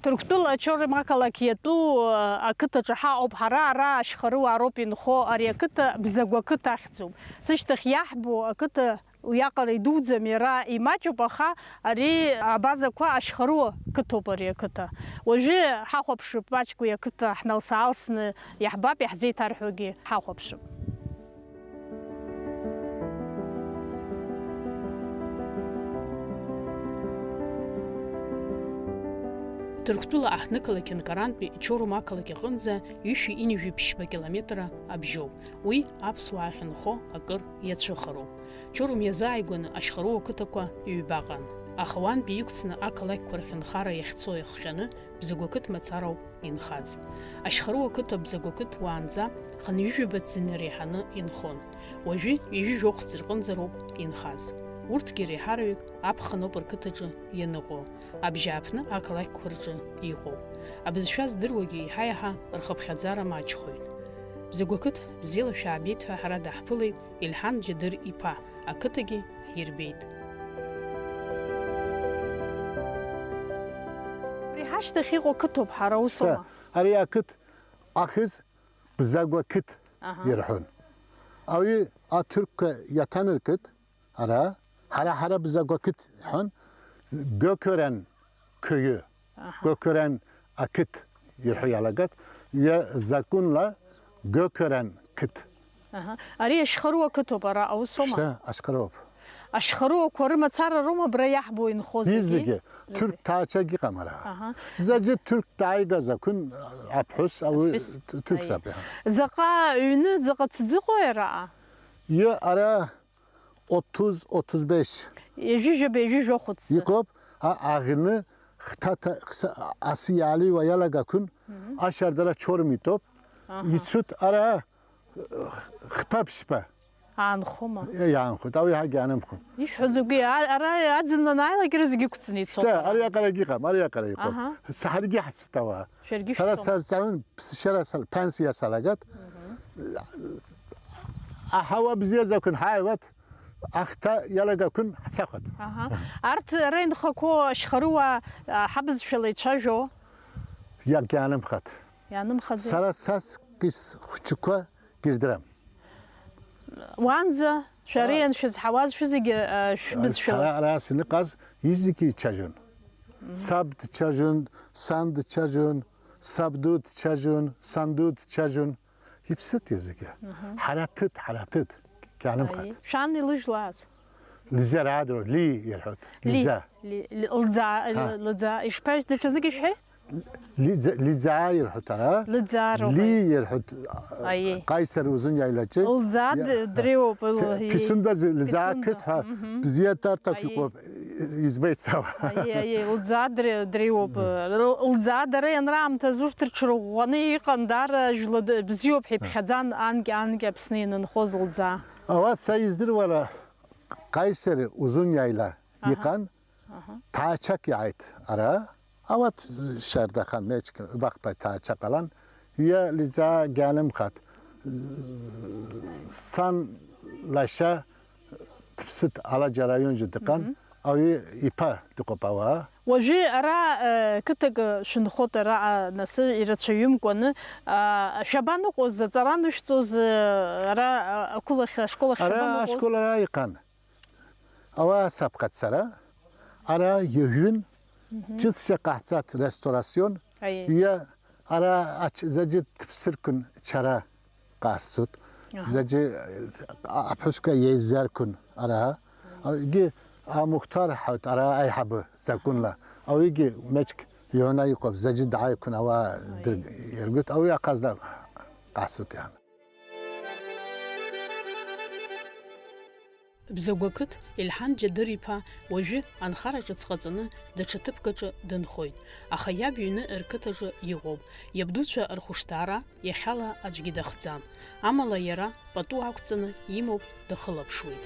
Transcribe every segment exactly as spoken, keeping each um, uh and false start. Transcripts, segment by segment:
Ҭырқәтәыла Чорума ақалақь иатәу ақыҭаҿы ҳаҟоуп ҳара, ара Ашьхарыуаа роуп инхо, ари ақыҭа Бзагә ақыҭа ахьӡуп. Сышьҭахь иаҳбо ақыҭа уиаҟара идуӡӡам, иара имаҷуп, аха ари абазақәа Ашьхарыуа қыҭоуп ари ақыҭа. Уажәы ҳахәаԥшып маҷк уи ақыҭа ҳналса-аалсны, иаҳбап, иаҳзеиҭарҳәогьы ҳахәаԥшып. Ҭырқәтәыла аҳҭнықалақь анкарантәи Чорума ақалақь аҟынӡа ҩышәи ҩынҩажәи ԥшьба километра абжьоуп. Уи аԥсуаа ахьынхо акыр иацәыхароуп. Чорума иазааигәаны Ашьхарыуа қыҭақәа ҩбаҟан, аха уантәи иқәҵны ақалақьқәа рахь нхара иахьцо иахҟьаны Бзагә ақыҭ мацароуп инхаз. Ашьхарыуа қыҭа Бзагә ақыҭ уаанӡа хынҩажәаба центнер иаҳаны инхон. Уажәы ҩажәи жәохә центнер рҟынӡа роуп инхаз. Урҭгьы реиҳараҩык аԥхыноуп рқыҭаҿы ианыҟоу, абжьааԥны ақалақьқәа рҿы иҟоуп. Абызшәа здыруагьы еиҳа-еиҳа рхыԥхьаӡара маҷхоит. Бзагә ақыҭ бзиала шәаабеит ҳәа ҳара даҳԥылеит Елҳан Џьадыр иԥа, ақыҭагьы ҳирбеит. Абри ҳашьҭахь иҟоу қыҭоуп ҳара, усоума? Шьҭа, ари ақыҭ ахьӡ Бзагә ақыҭ Аҳа. ирҳәон. Ауи аҭырқәа иаҭанаркит, ара, ҳара, ҳара Бзагә ақыҭ иҳәон, Гәықәран қыҩы, Аҳа. Гәықәран ақыҭ ирҳәо иалагат, ҩа закәынла Гәықәран қыҭ. Аҳа. Ари Ашьхарыуа қыҭоуп, ара аусоума? Шьҭа Ашьхаруоуп. Ашьхарыуақәа рымацара роума абра иаҳбо инхо зегьы? Изегьы. Зегьы. Ҭырқә ҭаацәагь иҟам ара. Аҳа. Зегьы ҭырқә дааигаз акәын аԥҳәыс, ауи Аԥҳәыс. ҭырқә Аиеи. Саб иҳәон. Заҟа ҩны, заҟа ҭӡыҟои араҟа? Ҩы ара отыз, отыз беш. Ҩажәижәаба, ҩажәижәохәыц. Иҟоуп, а, аӷьны хҭаҭа, хса-, асы иаалыҩуа иалагақәын, Мгм. ашьардара чормитоуп, Аҳа. ицуҭ ара хԥа-ԥшьба. Аанхома? Иаанхоит, ауи ҳагьаанымхон. Ишәҳәо закәи? А-, ара аӡын анааилак зегьы ықәҵны ицоит. Шьҭа, ари аҟарагь иҟам, ари аҟара иҟоуп. Аҳа. Са-, ҳаргьы ҳацәҭауа. Шәаргьы Сара шәцома? Сарҵаҩын, ԥсшьара сал-, пенсиа салагат. Мгм. Аҳауа бзиа закәын ҳааиуат, ахҭа иалагақәын ҳцахуат. Аҳа. Арҭ ара инхақәоу ашьхарыуаа, а, ҳабызшәала ицәажәо? Иагьаанымхат. Иаанымхаӡеи? Сара саҵкыс хәыҷқәа гьырдырам. Уанӡа шәара А. ианшәызҳауаз шәызегьы, а, шәбызшәала? Сара ара саныҟаз изегьы ицәажәон. Мгм. Саб дцәажәон, сан дцәажәон, сабду дцәажәон, санду дцәажәон. Иԥсыҭ иазегьы. Мгм. Ҳараҭыт, ҳараҭыт, иаанымхат. Аи. Шәан илыжәлааз? Лиза раадро, ли ирҳәоит. Ли, Лиза. Ли, ли, лӡаа, Ҳа. лӡаа. Ишԥа, даҽазнык ишәҳәеи? Лиӡа-, Лиӡаа ирҳәоит ара. Лыӡаа роуп, Ли аи. ирҳәоит, Аиеи. Ҟаисар узын иаилаҷы. Лӡаа Иа-, д-, дреиуоуп, Ҭе-, лҳәеит. Ԥисунда зи-, Лӡаа Ԥисунда. қыҭ ҳәа Мгм. бзиа тарҭақә Аиеи. иҟоуп, избеит сара. Аиеи, аиеи, лӡаа дре-, дреиуоуп. Мм. Л-, лӡаа дара ианраамҭаз урҭ рҽырӷәӷәаны иҟан, даара жәла д-, бзиоуп ҳәа Мм. иԥхьаӡан, анкьа, анкьа Аԥсны ианынхоз лӡаа. Ауат са издыруала, Ҟаисар узун иаила Аҳа. иҟан, Аҳа. ҭаачак иааит ара. Ауат шьардахан меҷк бахԥа ҭаачак алан, ҩа лиӡаа гьаанымхат. Сан лаша дыԥсит, Алаџьара араионжәа дыҟан, Мгм. ауаҩы иԥа дыҟоуп ауаа. Уажәы ара, э, қыҭак, э, шәынхоит араҟа, нас ирацәаҩымкәаны, а, шәабаныҟәоз, аҵара анышәҵоз, э, ара, а, ақәылахь, ашкол ахь Ара шәабаныҟәоз? ашкол ара иҟан. Ауаа саԥхьаӡара, ара иаҩын, Мгм. ҷыдцәа ҟаҳҵат ресторацион, Аиеи. иа ара ач-, заџьы дыԥсыркын чара ҟарҵот, Аҳа. заџьы, а-, аԥҳәысқәа еизаркын ара, Аиеи. егьи амухтар ҳәа ара аиҳабы закәынла, ауигьы меҷк иона иҟоуп, заџьы дааиқәын ауаа Аиеи. дыр-, иргәыт, ауи ахазна ҟасут иан. Бзагә ақыҭ Елҳан Џьадыр-иԥа уажәы анхара ҿыц ҟаҵаны даҽа ҭыԥк аҿы дынхоит, аха иаб иҩны рқыҭаҿы иҟоуп. Иабдуцәа рхәышҭаара иахьала аӡәгьы дахӡам, амала иара пату ақәҵаны имоуп, дахылаԥшуеит.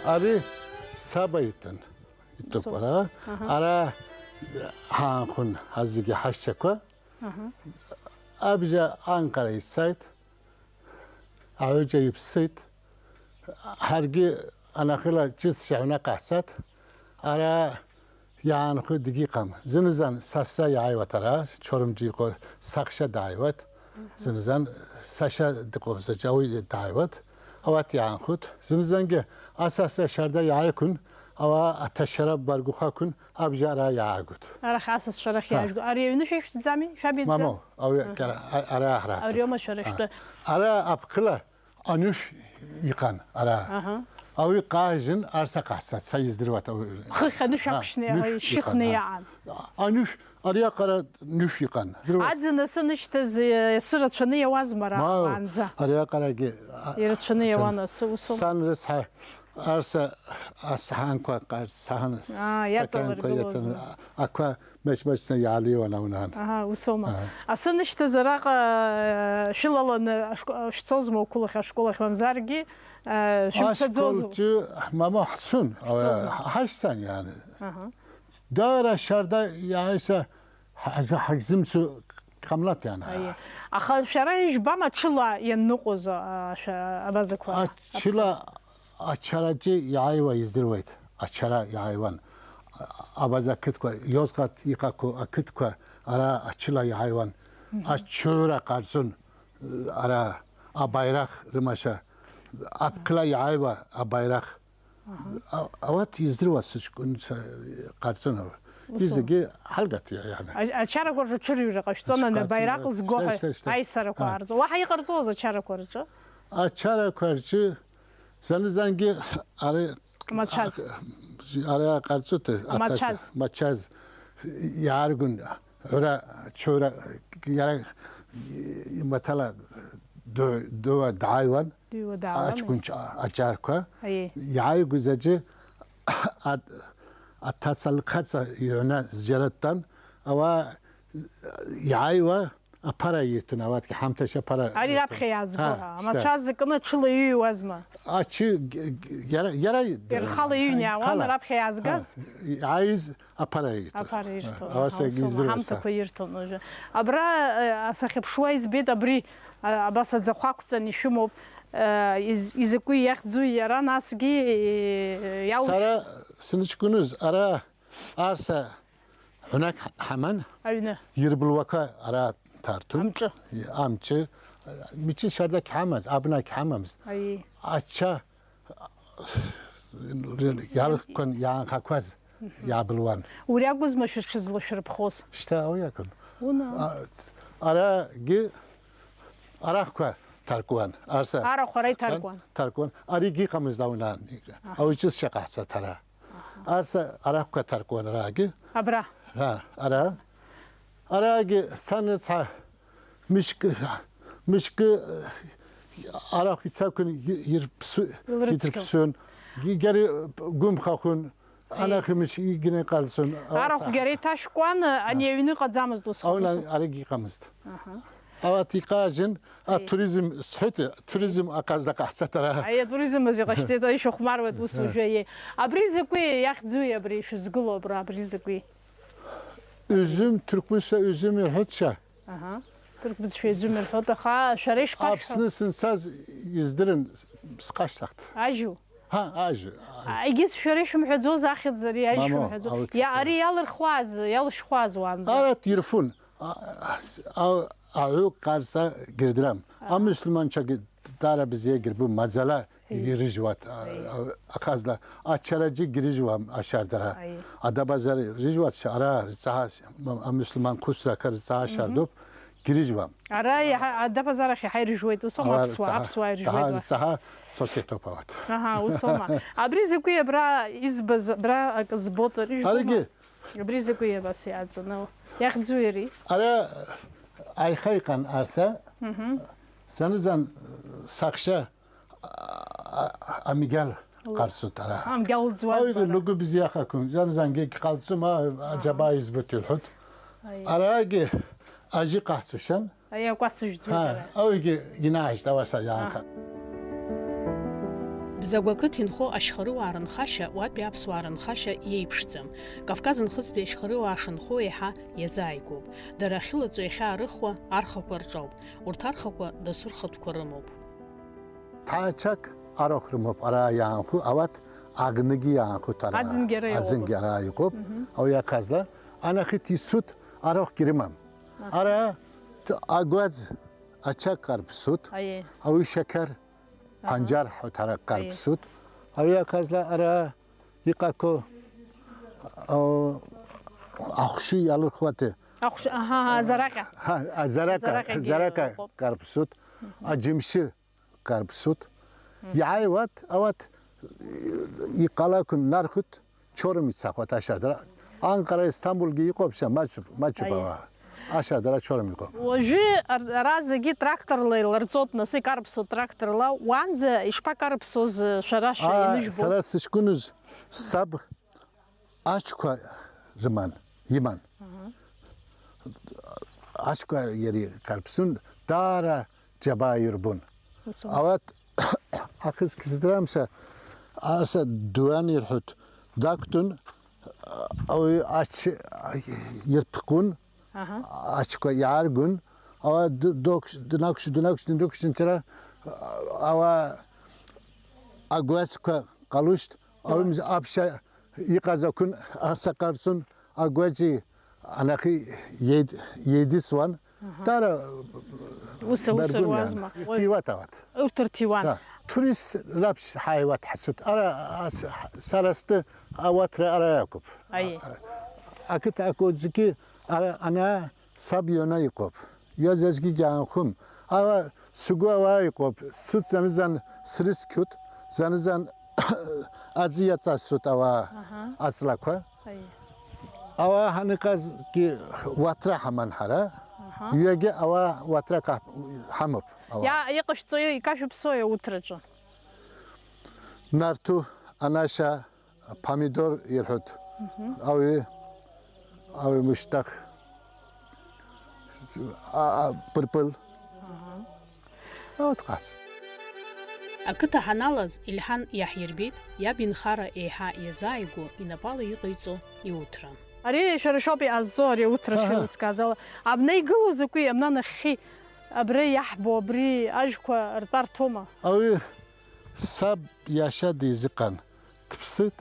Ари саба итәын, итәуп Саб. ара. Аҳа. Ара ҳаанхон ҳазегьы ҳашьцәақәа. Аҳа. Абжа анкара исцаит, аҩыџьа иԥсит, ҳаргьы анахьыла ҷыдцәа аҩны ҟаҳҵат, ара Иаанхо дегьыҟам. Зынзан сасра иааиуеит ара, Чорымџьы иҟоу саҳәшьа дааиуеит. Зынзан сашьа дыҟоуп, зыџьа уи дааиуеит. Ауат иаанхоит. Зынзангьы асасра шьарда иааиқәын, ауаа аҭашьара баргәхақәын, абжьара иаагоит. Арахь асасцәа рахь Ҳа. Иаажәго. Ари аҩны шәышәҭӡами? Шәабиӡӡам? Мамоу, ауи Аҳа. Ара, ара аҳра. Ари аума шәара Ҳа. Шәтәы? Ара аԥхыла анышә иҟан, ара. Аҳа. Ауи ҟаажьын, арса ҟаҳца, са издыруат, ауи. Хыхь анышә Ҳа, ақәшьны, нышә ишьыхны иҟан, иаан. Анышә, ари аҟара нышә иҟан. Здыруаз? Аӡын асы нышьҭаз, е, асы рацәаны иауазма ара Мау, уаанӡа? Ари аҟарагьы, а, Ирацәаны аӡын. Иауан асы, усоума? Сан рыцҳа, арса асаҳанқәа, ҟар-, саҳан, Аа, стаканқәа иаҵалыргылозма. Иаҵан, а-, ақәа меч-мечны иаалыҩуан аунан. Аҳа, усоума? Аҳа. Асы нышьҭаз араҟа, э, шәылаланы ашко-, шәцозма уқәылахь, ашкол ахь, мамзаргьы, э, шәымцаӡозу? Ашколҿы, мама, ҳцон, Шәцозма? Ҳашьцан, иааны. Аҳа. Дара шьарда иааиса ҳазы-, ҳагьзымцо ҟамлаҭ ианаҳа. Аиеи. Аха шәара ижәбама ачыла ианныҟәоз, а, шәа-, абазақәа? Ачыла ачараҿы иааиуа издыруеит. Ачара иааиуан. Абаза ақыҭқәа, Иозҟаҭ иҟақәоу ақыҭқәа ара ачыла иааиуан. Мгм. Ачыра ҟарҵон, ара абаирах рымаша. Аԥхыла иааиуа абаирах. Аҳа. А-, ауат издыруа сыҷкәынцәа ҟарҵон ала. Усоума? Изегьы ҳалгатәи иаҳәаны. А-, ачарақәа рҿы аҽырҩра ҟашәҵон, ана Шкәакәа, баираҟ зго шьҭа, ҳәа шьҭа, шьҭа. Аисарақәа Аҳа. Аарҵо. Уаҳа иҟарҵоз ачарақәа рҿы? Ачарақәа рҿы заны-зангьы ари Мацәаз. А-, ари аҟарҵоит, аҭаца, Мацәаз. Мацәаз иааргон. Ҳәара, чоура, иара имаҭәала ду-, дууа дааиуан, Дууа даауан, аҷкәын ҷа-, аҷарқәа. Аиеи. Иааигоз аӡәы а-, аҭаца лхаҵа иҩны зџьара дтәан, ауаа иааиуа аԥара ирҭон, ауатгьы ҳамҭашьа аԥара Ари ирҭон. Раԥхьа иаазго Ҳа, ҳәа. Шьҭа. Амацәаз кны ҽыла иҩуазма? Ачы г-, г-, иара, иара Ирхала иҩны иаауан, Ирхала. Раԥхьа иаазгаз? Ҳа, иааиз Аԥара ирҭон. Аԥара ирҭон, Ауаса аха, усома, издыруа са. Ҳамҭақәа ирҭон уажәы. Абра, э, асахьаԥшуа избеит, абри, а, абас аӡахәа ақәҵан ишәымоуп. Э, из-, изакәи иахьӡуи иара, насгьы, э, иалшә- Сара сныҷкәыныз ара арса ҳәнак ҳ-, ҳаман. Аҩны. Ирбылуақәа ара ҭарҭәын. Амҿы. Амҿы. Мичы шьардақь ҳамаз, абнақь ҳамамз. Аиеи. Ача Иархәқәан иаанхақәаз Мгм. иаабылуан. Убри акәызма шәыҽызлашәырԥхоз? Шьҭа уи акәын. Уна. А, арагьы арахәқәа ҭаркуан. Арса Арахә ара иҭаркуан. Ҭаркуан. Аригьы иҟамызт аунаан. Аҳа. Ауаҩ ҿыц шаҟа ҳцаҭара. Аҳа. Арса арахәқәа ҭаркуан арагьы. Абра. Ҳа, ара. Арагьы сан рыцҳа Мышкы, мышкы, арахә ицақәын, и-, ирԥсу-, Илрыцқьон. Идырԥсуан. Ги-, гьари гәымхахәын, Аиеи. Анахымыш игны иҟалҵон. Арахә гьара иҭашәкуан, ани аҩны ыҟаӡамызт усҟан, Аула ус? Арагь иҟамызт. Аҳа. Ауат иҟажьын, Аиеи. Атуризм, сҳәеит, туризм аҟазда ҟаҳҵатара. Аиеи, атуризм азы иҟашәҵеит, ишәыхәмаруеит ус Аҳа. Уажәы, аиеи. Абри закәи, иахьӡуи абри, шәызгыло абра, абри закәи? Үзім, түркмішсә үзім ирҳәоит шьа. Аҳа. Ҭырқә бызшәа изымҩырҳәоит, аха шәара ишԥашәҳәо? Аԥсны сынцаз издырын, сҟашьҭахт. Ажьу? Ҳа, ажьу. А, егьыс шәара ишәымҳәаӡоз ахьӡ ари ажь Мамоу, шәымҳәаӡо. Ауи Иа-, ксыса. Ари иалырхуаз, иалышәхуаз уаанӡа? Арат ирфун. А, а, а, аҩы ҟарҵа гьырдырам. Аҳа. Амуслиманцәагьы дара бзиа гьырбу маӡала Аиеи. Ирыжьуат, а, Аиеи. А, ахазла, ачараџьы гьырыжьуам ашьардара. Аиеи. Адабазар ирыжьуат, ара рцаҳа, м-, амуслиман хәыцрақәа рцаҳа Мгм. Шьардоуп, гьырыжьуам. Ара иаҳа-, адабазар ахь иаҳа ирыжәуеит, ус аума, Ара аԥсуаа, рцаҳа, аԥсуаа ирыжәуеит аҳа, уа? Рцаҳа соцетоуп ауат. Аҳа, ус аума. Абри закәи абра избаз, абра акы збоит, ари жәбома? Аригьы. Абри закәи абас иааӡаны? Иахьӡуи ари? Ара аиха иҟан арса, Мгм. Заны-зан саҳәшьа А, а, амигьал Л-, ҟарҵоит ара. Амгьал лӡуаз Ауаҩы бара. Лгәы бзиахақәам, зан-зангьы ҟалҵом, а, А. Аџьабаа избоит илҳәоит. Аиеи. Арагьы ажьы ҟаҳҵошәан. Аиеи, акәац ыжәӡуеит Ҳа, ара. Ауаҩгьы инаажьт ауаса иаанхар. А. Бзагә ақыҭ инхо ашьхарыуаа рынхашьа уатәи аԥсуаа рынхашьа иеиԥшӡам. Кавказ нхыҵтәи ашьхарыуаа шынхо еиҳа иазааигәоуп. Дара ахьылаҵо иахьаарыхуа архақәа рҿоуп. Урҭ архақәа дасу рхатәқәа рымоуп. Ҭаацәак арахә рымоуп ара иаанхо, ауат Агныгьы иаанхоит ара. Аӡынгьы ара иҟоуп. Аӡынгьы ара иҟоуп. Мгм. Ауи аказла, анахьхьи исут арахәгьы рымам. Аха. Ара т-, агәаӡ ачак карԥсут, Аиеи. Ауи шьақар, Аҳа. Панџьар ҳәа ҭара Аиеи. Карԥсут. Ауи аказла ара иҟақәоу, а, ахәшьы иалырхуати. Ахәшьы, аҳа, аҳа, азараҟьа. Ҳа, азараҟьа, Азараҟьагьы азараҟьа ыҟоуп. Карԥсут, Мгм. Аџьымшьы карԥсут. Мгм. Иааиуат, ауат иҟалақәан нархәыт, чорым ицахуат ашьардара. Анкара, Истамбулгьы иҟоуп ша, маҷуп, маҷуп Аиеи. Ауаа. Ашьардара чорым иҟоуп. Уажәы ар-, ара зегьы тракторла иларҵоит, нас икарԥсо тракторла. Уанӡа ишԥакарԥсоз, шәара Аа, шәеиныжәбоз? Сара сыҷкәыныз саб аҷқәа рыман, иман. Аҳа. Аҷқәа иареи карԥсон, даара џьабаа ирбон. Ус. Ауат ахысгьы здырамзар, арса дуан ирҳәоит, дақәтәон, ауаҩы ач-, ирԥхун, Аҳа. Аҷқәа иааргон, ауа д-, докш-, днақәшь-, днақәшь-, днықәшьҭын сара, ауа агәаҵәқәа ҟалушт, Ауаҩымз аԥшьа иҟаз ақәын асаҟарҵон агәаҵәи анахьи еид-, еидысуан. Аҳа. Дара Ус аус даргәын руазма? Иан. Ирҭиуа ҭауад. Урҭ рҭиуан. Да. Турист раԥшь ҳаиуа дҳацәыт. Ара ас-, сара стәы ауаҭра ара иакәуп. Аиеи. А-, а-, ақыҭа акәыӡгьы ара ана Саб иона иҟоуп. Иозаҵәгьы џьаанхәым. Ала сгәы ауаа иҟоуп. Сцәыӡ зны-зын срыцқьоит, зны-зын аӡы иаҵасуеит ауаа Аҳа. Аҵлақәа. Аиеи. Ауаа ҳаныҟазгьы уаҭра ҳаман ҳара. Аҳа. Ҩагьы ауаа уаҭра ка-, ҳамоуп. Ауаа. Иа-, иҟашәҵо, икашәыԥсои ауҭраҿы? Нарҭу анашьа Помидор ирҳәоит. Мгм. Ауи, ауи мыштах. А, а, пырпыл. Аҳа. Вот къас. Ақыҭа ҳаналаз, Елҳан иаҳирбеит иаб инхара еиҳа иазааигәоу инапала иҟаиҵо иуҭра. Ари шәара шәоуп иҟазҵо, ари ауҭра Аҳа. Шилыскааз ала. Абна игылоу закәи, абна нахьхьи, абра иаҳбо, абри ажәқәа ртәарҭоума? Ауи Саб иашьа дизыҟан, дыԥсит,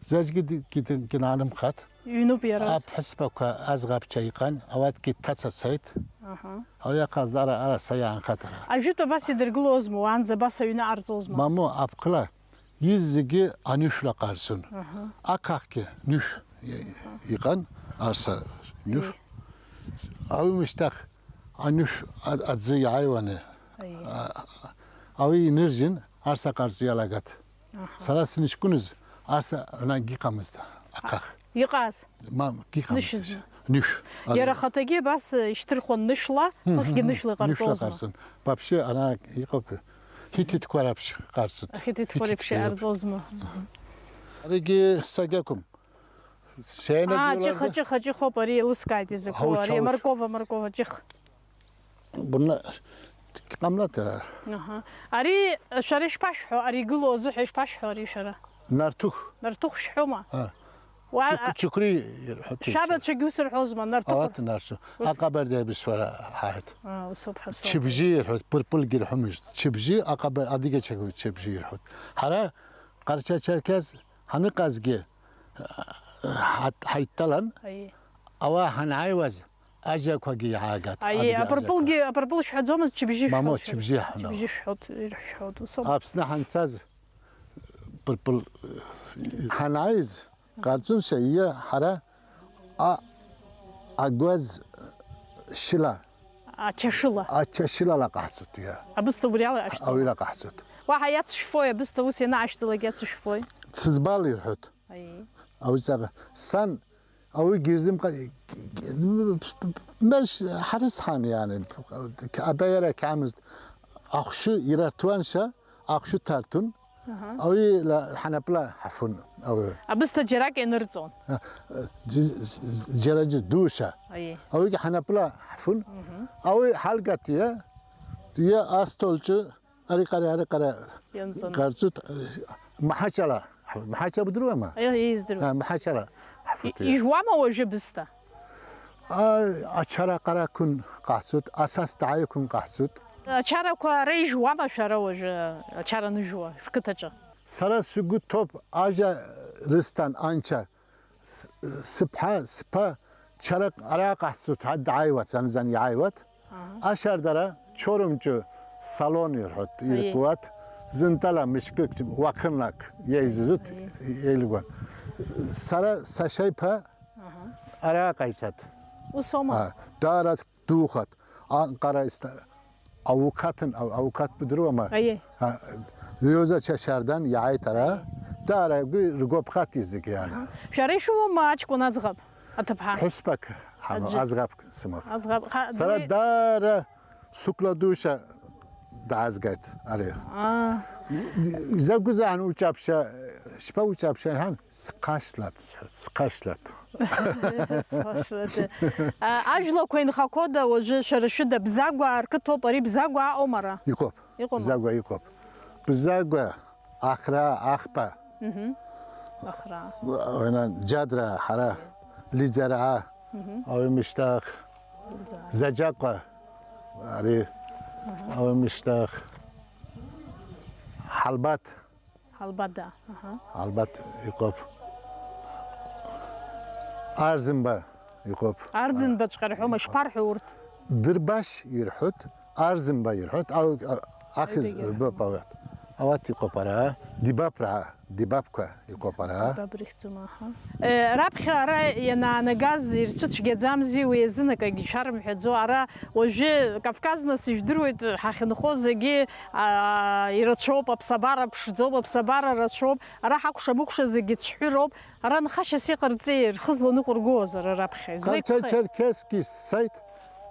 заҵәгьы ди-, гьы-, гьы-, гьаанымхат. Иҩноуп иара. Аԥҳәызбақәа аӡӷабцәа иҟан, ауатгьы дҭацацеит. Аҳа. Ауи аҟазара ара са иаанхат ара. Ажәытә абас идыргылозма, уаанӡа абас аҩны ҟарҵозма? Мамоу, аԥхыла, изегьы анышәла ҟарҵон. Аҳа. Ахахгьы нышә и-, Аҳа. Иҟан, арса нышә. Ии. Ауи мыштах анышә а-, аӡы иааиуаны, Аиеи. А-, ауи иныржьын, арса ҟарҵо иалагат. Аҳа. Сара саныҷкәыназ, арса рнагь иҟамызт, ахах. Иҟаз? Мам, иҟамызт. Нышәызны? Нышә. Иара ахаҭагьы абас, э, ишьҭырхуан нышәла, Мм, хыхьгьы мм, нышәла нышәла иҟарҵозма? Иҟарҵон. Вообще, ана иҟоуп, ҳиҭитқәа раԥшь ҟарҵоит. Ахиҭитқәа реиԥш Ҳиҭитқәа иҟарҵозма? Аригьы сагьакәым. Сеилагьы Аа, ларгьы. Ҷыха, ҷыха, ҷыхоуп, ари еилыскааит изакәу, Ҳауч, ари ҳауч. Моркова, моркова, ҷых. Бна, ҟамлата. Аҳа. Ари шәара ишԥашәҳәо, ари игылоу азыҳәа ишԥашәҳәо ари шәара? Нартух. Нартух шәҳәома? А. Уа, Чук-, а, Чукри ирҳәоит. Шәабацәагьы ус рҳәозма, нартух? Ауат нарцу. Урҭ Аҟабарда абызшәа ҳаҳәт. А, усоуп ҳәа соуп. Чыбжьы ирҳәоит, пырпылгьы рҳәомызт. Чыбжьы, аҟаба-, адыгьачагьы чыбжьы ирҳәоит. Ҳара Ҟарча-Черкес ҳаныҟазгьы, ҳа-, ҳаидтәалан, Аиеи. Ауаа ҳанааиуаз, аџьақәагьы иаагат, Аиеи, адыги апырпылгьы, аџьақәа. Апырпыл шәҳәаӡомызт, чыбжьы Мамоу, шәҳәот, чыбжьы ҳәа. Чыбжьы шәҳәот, иршәҳәот, усоуп. Аԥсны ҳанцаз, пырпыл, ҳанааиз, Ҟарҵон саҩы ҳара а-, агәаӡ шьыла. Ачашыла. Ачашылала ҟаҳҵоит, иа. Абысҭа убри ала ашәҵала. Ауира ҟаҳҵоит. Уаҳа иацшәфои, абысҭа ус ианаашәҵалак иацшәфои? Цызбал ирҳәоит. Аиеи. Ауи ҵаҟа. Сан, ауигьы ирзымҟа-, меш ҳарысҳан, иани, абаиара қьамызт, ахәшьы ирарҭуан ша, Ахәшьы ҭарҭәын, Аҳа. Ауи ла ҳанапла ҳафун, ауи. Абысҭа џьарак ианырҵон. А, џь-, џь-, џьара џь-, душа. Аиеи. Ауигьы ҳанапла ҳафун. Мгм. Ауи ҳалгатәи, иа астолҿы, ари ҟара, ари ҟара Ианҵаны. Ҟарҵут, маҳачала. Маҳача будыруама? Аиеи, издыруа. А, маҳачала ҳафут, И-, иа. Ижәуама уажәы абысҭа? А, ачара ҟарақәан ҟаҳҵоит, асас дааиқәан ҟаҳҵоит. Ачарақәа реижәуама шәара уажәы, ачара аныжәуа шәқыҭаҿы? Сара сгәы ҭоуп, ажьа Рысҭан Анча, с-, сыԥҳа, сԥа, чарак араҟа ҳцоит, ҳа дааиуеит, зынзан иааиуеит. Аҳа. Ашьардара Чорымҷы салон ирҳәоит, Аиеи. Иркуеит, зынтәала мышкык, уахынлак, еизызут, Аиеи. Еилгәан. Сара сашьа иԥа Аҳа. Араҟа ицеит. Ус аума? А, даара духат. Анкара иста-, аукаҭын, ау-, аукаҭ быдыруама? Аиеи. А, Ҩоза Чашардан иааит ара. Даара гәы ргәаԥхаҭ изегьы ана. Шәара ишәымоума аҷкәын аӡӷаб, аҭыԥҳа? Ԥҳәысбак ҳамоу, Аӡәы. Аӡӷаб сымоуп. Аӡӷаб, ха-, Сара дыри- даара сықәла душа даазгеит ари. Аа. Изакәызаан уҷаԥшьа, шԥа уҷаԥшьа ҳәан, схашҭлаҭ, схашҭлаҭ. Схашҭлаҭ. А, ажәлақәа инхақәода уажәы шәара шәыда Бзагәаа рқыҭоуп, ари Бзагәаа аума ара? Иҟоуп. Иҟоума? Бзагәаа иҟоуп. Бзагәаа, Ахраа, Ахба. Мгм. Ахраа. Уна Џьадраа, ҳара, Лиӡараа, Мгм. Ауи мыштах, Лиӡараа. Заџьакәа, ари, Мгм. Ауи мыштах, Ҳалбаҭ. Ҳалбада, аҳа. Ҳалбаҭ иҟоуп. Арӡынба иҟоуп. Арӡынбаҵәҟьа рҳәома, ишԥарҳәо урҭ? Дырбашь ирҳәоит, Арӡынба ирҳәоит, ау, а, ахьӡ Аҩбагьы рбоуп рҳәома. Ауат. Ауат иҟоуп ара, Дибаԥраа, Дибаԥқәа иҟоуп ара. Дибаԥ рыхьӡума, аҳа. Э, раԥхьа ара ианаанагаз ирцәыцәгьаӡамзи уи азын акагьы шәарымҳәаӡо, ара Уажәы Кавказ нас ижәдыруеит, ҳахьынхо зегьы, аа, ирацәоуп, аԥсабара ԥшӡоуп, аԥсабара рацәоуп, ара ҳакәша-мыкәша зегьы цәҳәыроуп, ара нхашьас иҟарҵеи, рхы зланыҟәыргоуазар раԥхьа, излеиқәхеи? Қарақалпақски сцеит,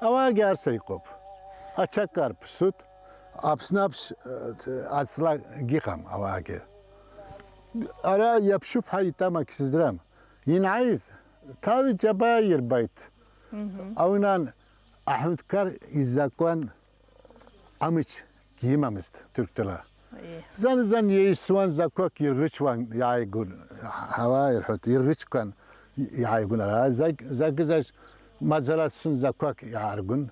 ауаагьы арса иҟоуп. Аҽакы арԥсуеит, Аԥсны аԥш-, э, аҵлагьы ыҟам ауаагьы. Ара иаԥшуп ҳәа итәам акгьы сыздырам. Ианааиз, ҭаҩ џьабаа ирбеит. Мгм. Аунан, аҳәынҭқар изакәан амчгьы имамызт Ҭырқәтәыла. Аиеи. Зан-зан еисуан, закәак ирӷьычуан, иааигон, ҳауаа ирҳәоит, ирӷьычқәан, иааигон ара, зак-, закы-зак маӡала цун, закәак иааргон.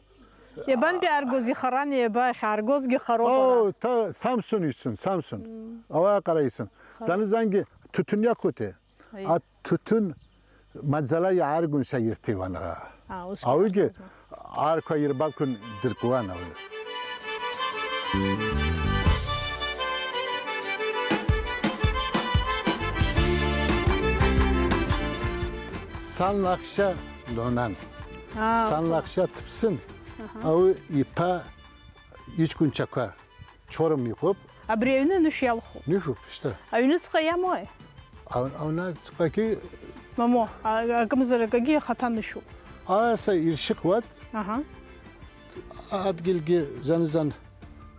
Иабантәи ааргоз ихаран, иаба ахьааргозгьы хароуп ара. Оо, та-, Самсун ицун, Самсун. Мм. Ауаа ҟара ицун. Хар- Зан-зангьы ҭуҭын иақәуҭе. Аиеи. Аҭуҭын маӡала иааргон шьа ирҭиуан ара. А, ус Ауигьы ҟалҵозма. Арқәа ирбақәын дыркуан ауаҩы. Сан лаҳәшьа дунан. А, Сан ус. Лаҳәшьа дыԥсын. Аҳа. Ауаҩы иԥа иҷкәынцәақәа. Чорым иҟоуп. Абри аҩны анышә иалху? Нышәуп, шьҭа. Аҩныҵҟа иамои? Ау-, аунаҵҟагьы Мамо, а-, акымзаракагьы ахаҭа нышәуп. Араса иршьыхуат. Аҳа. Адгьылгьы зан-зан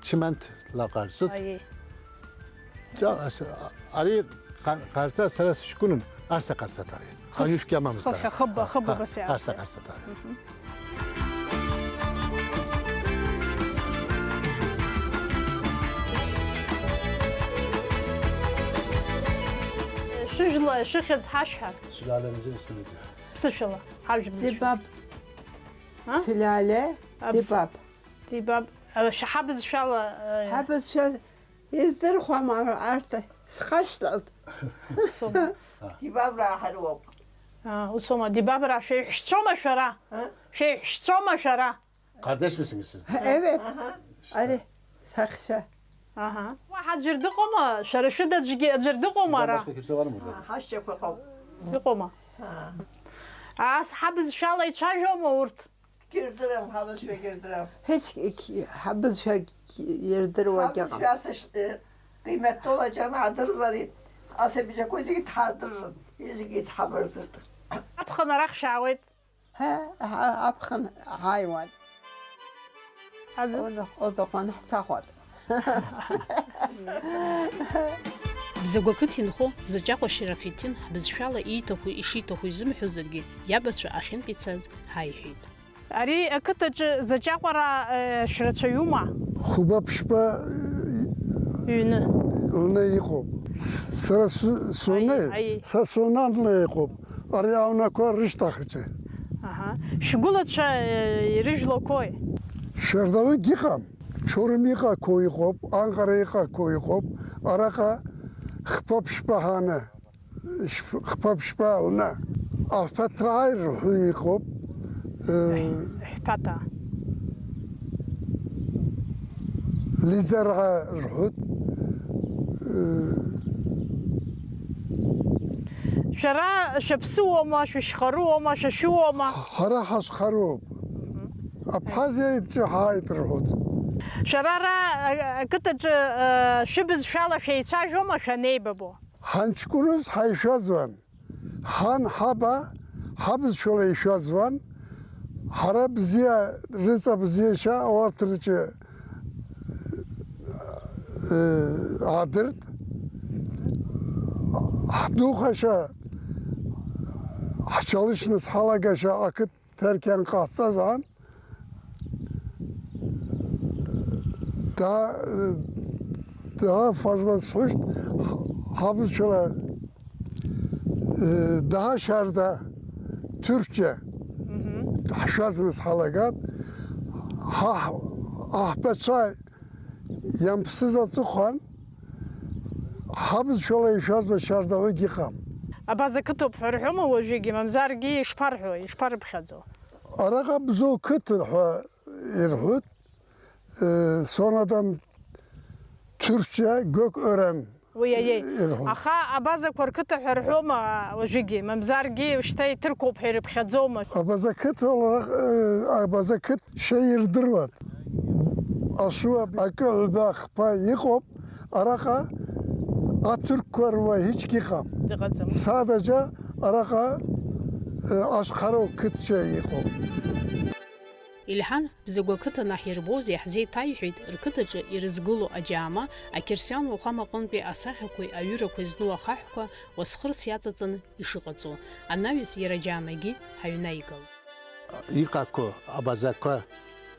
чимент лаҟарҵоит. Аиеи. Ҷа-, ас-, а-, ари ҟа-, ҟарҵа сара сышкунын, арса ҟарҵат ари. Хыхь. Анышә кьамамызт Хыхь, ара. Ахыб-, А, ахыб а, абас иаартуеит. Арса ҟарҵат ара. Мгм. Шәыжәла, шәыхьӡ ҳашәҳәар? Сулале Мзин исмидиа. Ԥсышәала, ҳажәа бызшәа. Дибаб. А? Сулале, Абс-, Дибаб. Дибаб. А, шәа-, ҳабызшәала, э, Ҳабызшәа издырхуама арҭ схашҭалт. Сома. Дибабраа ҳаруоуп. А, усома, Дибабраа шәеиҳәшьцәоума шәара? А? Шәеиҳәшьцәоума шәара? Ҟардашьмы сынгьы сызҭ. Ҳа, ебе, ари, саҳәшьа. Аҳа. Уаҳа аӡәыр дыҟоума? Шәара шәыда аӡәгьы, аӡәыр дыҟоума ара? Ҳашьцәақәа ыҟоуп. Иҟоума? Аа. Ас ҳабызшәала ицәажәома урҭ? Ирдырам, ҳабызшәагьы ирдырам. Ҳеч, ҳабызшәагь ирдыруагь ыҟам. Ҳабызшәа ас, э, ҟимаҭтәыла џьанаҳдырзари, асабиқәа зегьы дҳардыррын, зегьы дҳабырдырт. Аԥхын арахь шәаауеит. Ҳа, ҳа, аԥхын ҳааиуан. Аӡы? Ҟәыда, ҟәыда ҟәан ҳҭахәат. Бзагә ақыҭа инхо Заҷаҟәа Шьарафеҭин ҳбызшәала ииҭаху ишиҭаху изымҳәозаргьы, иабацәа ахьынтә ицаз ҳаиҳәеит. Ари ақыҭаҿы Заҷаҟәараа, э, шәрацәаҩума? Хәба-ԥшьба, э, Ҩны. Ҩны иҟоуп. С-, сара с-, сунеи, Аиеи, аиеи. Са сунанла иҟоуп. Ари аунақәа рышьҭахьча. Аҳа. Шәгәылацәа, э, ирыжәлақәои? Шьардауигь иҟам, Чорым иҟақәоу иҟоуп, Анҟара иҟақәоу иҟоуп, араҟа Хԥа-ԥшьба ҳаны, шьф-, хԥа-ԥшьба ауна. Аҳәаҭрааи рҳәы иҟоуп. Э, Ҳәаҭа. Лизараа рҳәыт. Э, Шәара шәаԥсыуоума, шәышьхаруоума, шәашәыуоума? Ҳара ҳашьхаруп. Абхазиаҿы ҳааит рҳәоит. Шәара ара, а, ақыҭаҿы, а, шәыбызшәала шәеицәажәома, шәанеибабо? Ҳанҷкәыныз ҳаишәаӡуан. Ҳан ҳаба ҳабызшәала ишәаӡуан. Ҳара бзиа, рыҵа бзиашьа ауарҭ рҿы, э, аадырт. Ҳдухашьа, ҳчалышьныс ҳалагашьа ақыҭ Теркиан ҟасҵазаан, да, да фазла сҳәышт, ҳабызшәала, э, да шьарда Туркия, ҳшәазны сҳалагат, ҳа, аҳбацәа Иамԥсыз аҵыхәан, ҳабызшәала ишәазба шьардаҳәагь иҟам. Абаза қыҭоуп ҳәа рҳәома уажәыгьы, мамзаргьы ишԥарҳәо, ишԥарыԥхьаӡо? Араҟа Бзоу қыҭ ҳәа ирҳәоит, э, сонадан Туркия Гök Ören Уи аиеи. Ирҳәон. Аха абазақәа рқыҭа ҳәа рҳәома уажәыгьы, мамзаргьы шьҭа иҭырқәоуп ҳәа ирыԥхьаӡома? Абаза қыҭа, э, абаза қыҭ шьа ирдыруан. Ашуа акы ҩба хԥа иҟоуп, араҟа аҭырқәа руа ҳәагь ыҟам. Дыҟаӡам. Садаџьа араҟа, э, ашхароу қыҭ шьа иҟоуп. Ильҳан Бзагә ақыҭан аҳ ирбоз иаҳзеиҭаиҳәеит, рқыҭаҿы ирызгыло аџьаама, ақьырсиан уахәамаҟынтәи асахьақәеи аҩырақәеи зну ахаҳәқәа уасхырс иаҵаҵаны ишыҟаҵо. Анаҩс иара аџьаамагьы ҳаҩнаигалт. Иҟақәоу абазақәа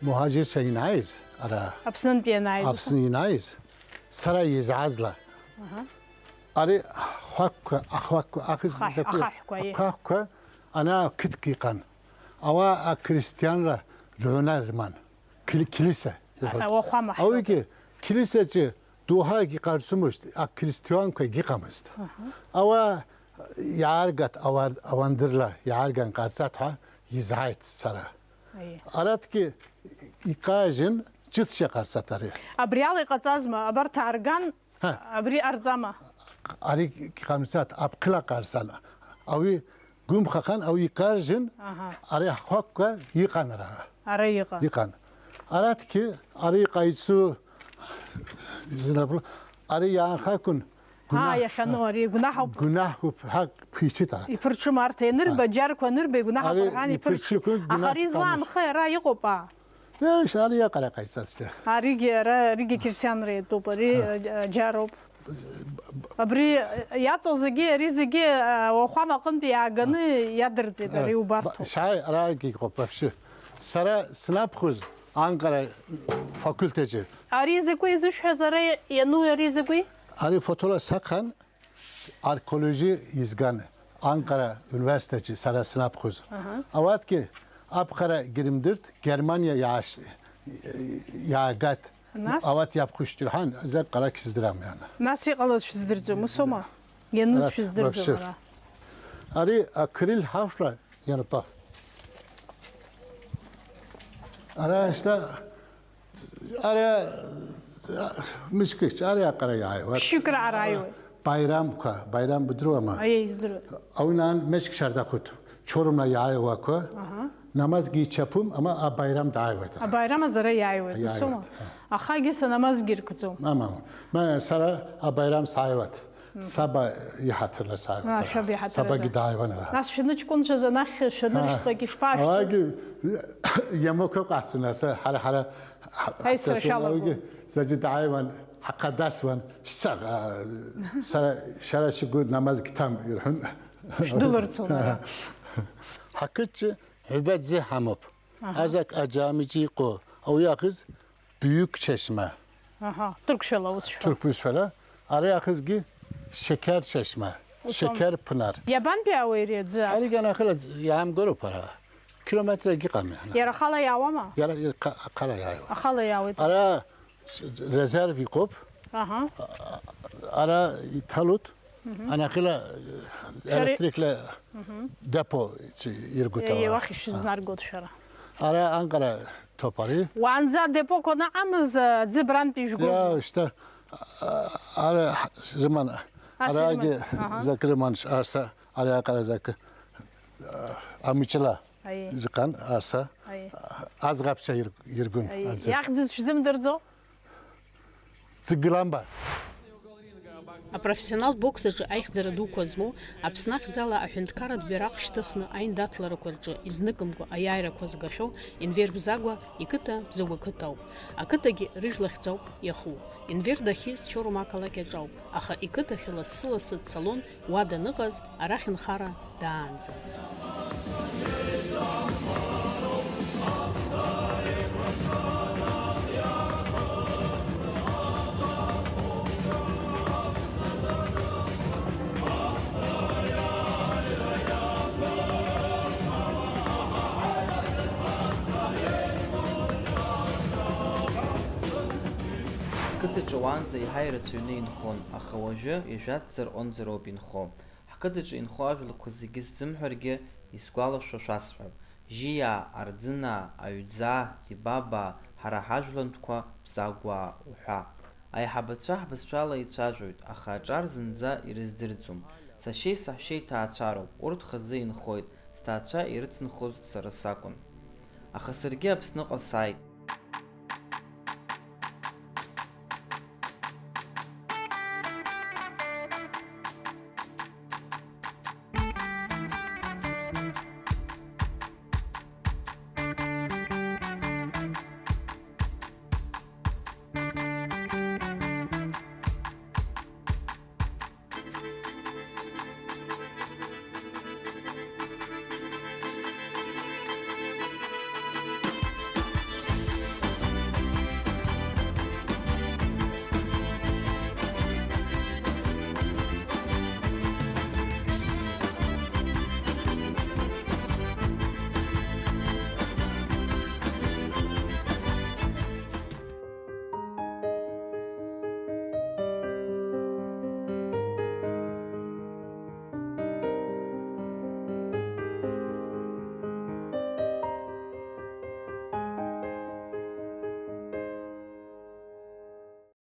муҳаџьырцәа инааиз, ара Аԥснынтәи ианааиз, Аԥсны инааиз, сара изаазла. Аҳа. Ари хәақәа, ахәақәа, ахыз Ахаҳә-, закәу-, ахаҳәқәа, е. Ахаҳәқәа, ана қыҭк иҟан. Ауаа ақристианра рыҩнар рыман. Кили-, килиса ирҳәоит. Ауахәама ҳҳәоит. Ауигьы килисаҿы доуҳагь иҟарҵомызт, ақристианқәагь ыҟамызт. Аҳа. Ауаа иааргат, ауар-, ауандырла иаарган ҟарҵат ҳәа изааит сара. Аиеи. Аратәгьы икажьын, ҿыцшьа ҟарҵат ари. Абри ала иҟаҵазма? Абарҭ аарган, Ҳа. Абри ҟарҵама? Ари ҟамҵаӡац, аԥхьа ҟарҵан. Ауи гәымхахан, ауи икаржьын, Аҳа. Ари ахәақәа иҟан ара. Ара иҟан. Иҟан. Аратәгьы ари ҟаиҵо, зынапла, ари иаанхакәын, Аа, гәнаҳ-, иахьану ари гәнаҳауп. Гәнаҳуп, ҳәа ԥиҽит ара. Иԥырҽым арҭ ианырба, Ари. Аџьарқәа анырба, игәнаҳақәа Ари рҳәан иԥырҽит. Иԥырҽит, гәнаҳ Аха ари злаанхеи ара иҟоуп, аа? Еиш, ари иаҟара ҟаиҵацшәа. Аригьы ара, аригьы қьырсианра иатәуп, ари, Ҳа. а, аџьароуп. Абри иаҵоу зегьы, ари зегьы, а, уахәама аҟынтәи иааганы Ҳа. Иадырҵеит, Ҳа. ари Ба-, убарҭоуп. Шьааи, арагьы иҟоуп, вообще. Сара снаԥхьоз Анкара факультетаҿы. Ари закәи изышәҳәаз, ара иану ари закәи? Ари фотола сахан, Аркеологи изган Анкара университетчи сара снаԥхьоз. Аҳа. Ауатгьы аԥхара гьырымдырт, Германиа иааш-, иаагат. Нас? Ауат иаԥхышьҭырҳан, закә ҟалак сыздырам иан. Нас иҟалаз шәыздырӡом, ус аума? Ианыз Ара, шәыздырӡом вообще. Ара. Ари акрил ҳашла ианапа. Ара шьҭа Ара, мышкыч, ара аҟара иааиуеит. Ԥшьҩык раара ааиуеит. Баирамқәа, Баирам будыруама? Аиеи, издыруеит. Аунаан мышк шьарда хәыҭ, чорумла иааиуақәа, Аҳа. Намазгьы ичаԥом, ама абаирам дааиуеит. Абаирам азы ара иааиуеит, Иааиуеит, усома? Аҳа. Ахагьы санамазгьы иркӡом. Мама, ма сара абаирам сааиуеит. Саба иҳаҭырла сааиуеит. Аа, шәаба иҳаҭырла Сабагьы сааиуеит. Дааиуан ара. Нас шәныҷкәынцәаз анахь шәаныршәлак Аа. Ишԥашәҵоз? Ауаагьы иамоуқәа ҟасҵон, аса ҳара, ҳара, ҳа-, Аисра ҳацасуан, шәалагон. Ауаагьы заџьы дааиуан, ҳаҟа дасуан, шьцаҟ, аа, сара, шәара шәгәы намаз гьҭам, ирҳәон. Шәдәылырцон ара. Ҳақыҭчы ҩба ӡы ҳамоуп. Аҳа. Азак аџьамыџьа иҟоу, ауи ахыз Büyük Çeşme. Аҳа, ҭырқәшәала ус шәҳәа. Ҭырқәшәала. Ари ахызгьы Şeker Çeşme. Ус аума? Шекер пнар. Иабантәи ауеи ари аӡы ас? Ари ганахыла иаамгароуп ара. Километрагьы ыҟами ана. Иара ахала иаауама? Иара, иара ха-, ахала иааиуа. Ахала иаауеит. Ара с-, резерв иҟоуп. Аҳа. Ара иҭалоит, анахьала, шәара електрикла депо иргоит. Еи, ала. Уахь ишәызнаргоит шәара. Ара анкара ҭоуп ари. Уаанӡа адепо кәаны амыз, ӡы брантә ижәгозма? Иа, шьҭа, а, ара рыман, ас арагьы ирыман. Аҳа. Зак рыман, арса, ари аҟара зак, а, амчыла. Аиеи. Зыҟан, арса, аиеи, аӡӷабцәа ир-, иргун, аиеи, аӡы. Иахьӡыз шәзымдырӡо? Ҵыгыламба. Апрофессионалтә бокс аҿы аихьӡара дуқәа змоу, Аԥсны ахьӡала аҳәынҭқарратә бираҟ шьҭыхны аиндаҭларақәа рҿы изныкымкәа аиааирақәа згахьоу Енвер Бзагәа иқыҭа Бзагәа қыҭа ауп. Ақыҭагьы рыжәлахьӡ ауп иаху. Енвер дахьиз Чорума ақалақь аҿы ауп, аха иқыҭахь лассы-лассы дцалон уа даныҟаз, арахь нхара даанӡа. Сқыҭаҿы уаанӡа еиҳа ирацәаҩны инхон, аха уажәы ҩажәа ҭӡа рҟынӡа роуп инхо. Ҳқыҭаҿы инхо ажәлақәа зегьы сзымҳәаргьы, исгәалашәо шәасҳәап. Жьиаа, Арӡынаа, Аҩӡаа, Дибабаа, ҳара ҳажәлантәқәа, Бзагәаа уҳәа. Аиҳабацәа ҳбызшәала еицәажәоит, аха аҿар зынӡа ирыздырӡом. Сашьеи саҳәшьеи ҭаацәароуп, урҭ хазы инхоит, сҭаацәа ирыцынхоз сара сакәын. Аха саргьы Аԥсныҟа сааит.